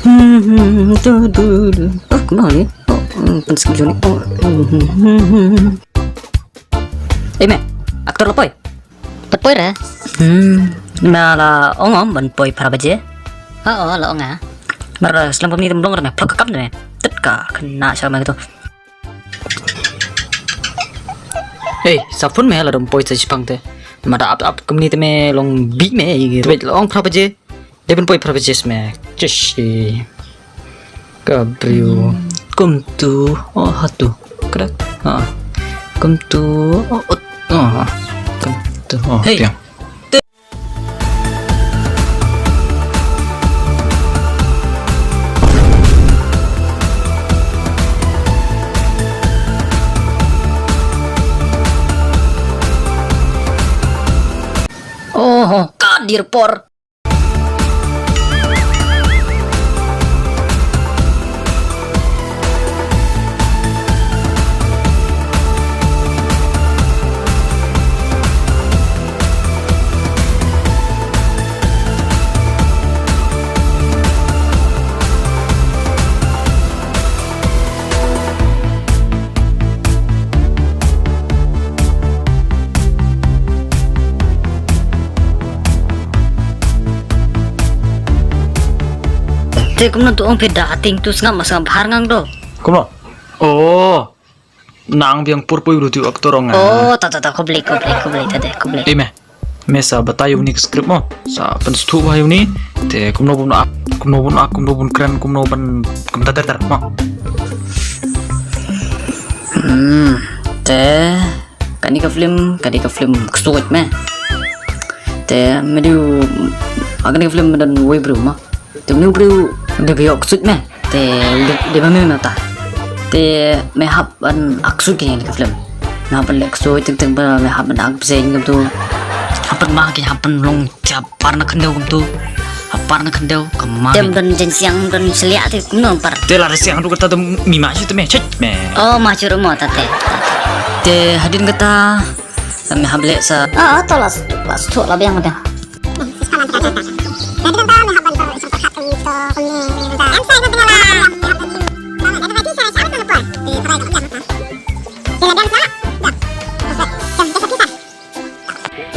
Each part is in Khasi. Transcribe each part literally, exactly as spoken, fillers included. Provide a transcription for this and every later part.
Hmm, hmm, tu, tu, tu. Oh, kumno ni? Oh, hmm, pynskip juni. Oh, hmm, hmm, hmm, hmm. Eh, me, actor la poi? Pat poi re? Hmm, me la ong ong ban poi phra baje? Oh, oh, la ong ah. Mar, eh, slem kumne tymlong re me, phlok ka kam re me. Tet ka khynnah sha me tu. Hey, sa phone me la dom poi sa shipang te. Ma da ap ap kumne te me long bih me, i bit long phra baje. Dei ban poi phra baje me. Cheshi. Ka briew. Kumtu. Oh, hatu. Krak. Ha. Kumtu. Oh, ot. Oh, ha. Kumtu. Oh, hey. Tiang. Oh, ka dir por. Te kumno tu ong phi da ting tu sngap ma sngap bhar ngang do. Kumno? Oh. Nang biang pur pui rutu actor ong. Oh, ta ta ta, khublei, khublei, khublei, ta de, khublei. Ei me. Me sa batai uni script mo. Sa pynsngewthuh bha uni. Te kumno bun ak, kumno bun ak, kumno bun kren, kumno ban kumta ter ter mo. Hmm, te kane ka film, kane ka film ksuid me. Te me diu, a kane ka film me don wei briew mo. Te une u briew dei ba ïoh ksuid me. Te dei ba me me ta. Te me hap ban ak ksuid kane ka film. Me hap ban leh ksuid teng teng ba me hap ban ak bseiñ kumtu. Hap ban ma ki hap ban long jab par na khyndew kumtu. Hap par na khyndew ka ma. Te me don jingsiang don sliak te kumno par. Te la siang tu kata tu mi ma shu te me chet me. Oh ma shu rumo ta te. Te hadien kata me hap leh sa. Ah, to la stu, la stu la biang te.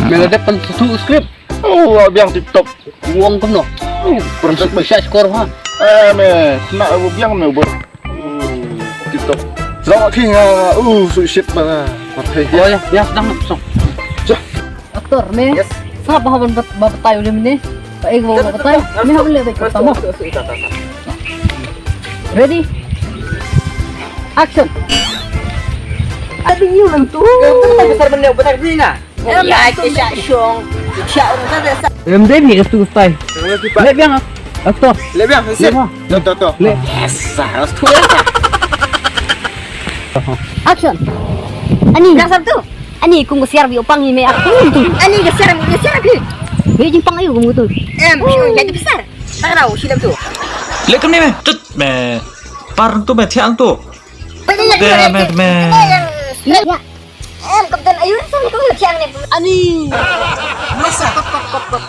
Me la dep pynsngewthuh script. Oh, biang TikTok. Wong kumno? Pynsngewthuh sha skor ha. Eh, me, sna biang me bor. TikTok. Selamat king. Uh, sweet shit mana. Oh ya, ya sedang song. Jah. Actor me. Yes. Sngap ba hap ban bat-, ba batai u lem ne. Ba ego ba batai. Me hap leh ba ikut tamo. Ready? Action. Ada ni orang tu. Kau tak besar benda, besar benda. Ya, ke syak shong. Syak orang tak ada. Em dei ni tu style. Leh biang actor. Leh biang, sip. Leh biang. To, to, to. Leh. Yes, harus tu. Action. Ani. Dasar tu. Ani kum ka siar bi u pang hi me ak kum tu. Ani ka siar, ka siar bi. Ni jingpang ayu kum tu. Em, ayu jadi besar. Tak tahu silap tu. Leh kum ni me. Tut me. Par tu me thiang tu. Pada ya. Me, me, me. Ya. Em, kapten ayu tu tu thiang ni. Ani. Masa kap kap kap kap.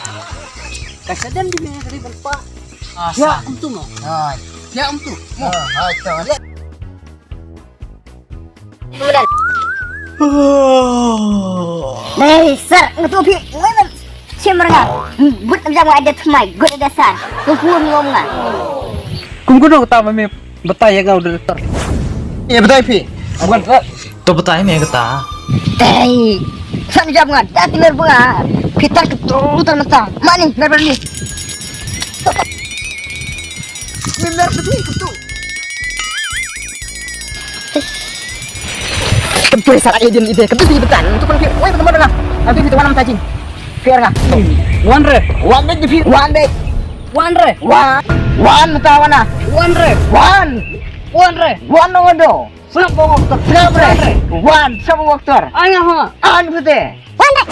Ka sadan di me dari berpa. Ya, um tu ma. Hai. Ya, um tu. Hai, tu. Kemudian. Nei, sir, ngetu phi, ngetu. Chim renga. But jam ada tmai, good ada sar. Kuku ngom nga. Kum kuno kata mami, batai ya ngau director. Ya, batai phi. Bukan, sir. To batai me kata. Tei. San jam nga, dah timer bunga. Kita ketu tan mata. Mani, mer ni. Mer ni tu. Kemtu sa ai din ide, kemtu di betan. Untuk pergi, woi, betul mana? Nanti di tuan tajin. Fair nggak? One re. One bet di one bet. One re. One. One mata wana. One re. One. One re. One no do. Sngap ba waktor. Sngap re. Wan, sngap ba waktor. Ai nga ha. An pute. Wan re.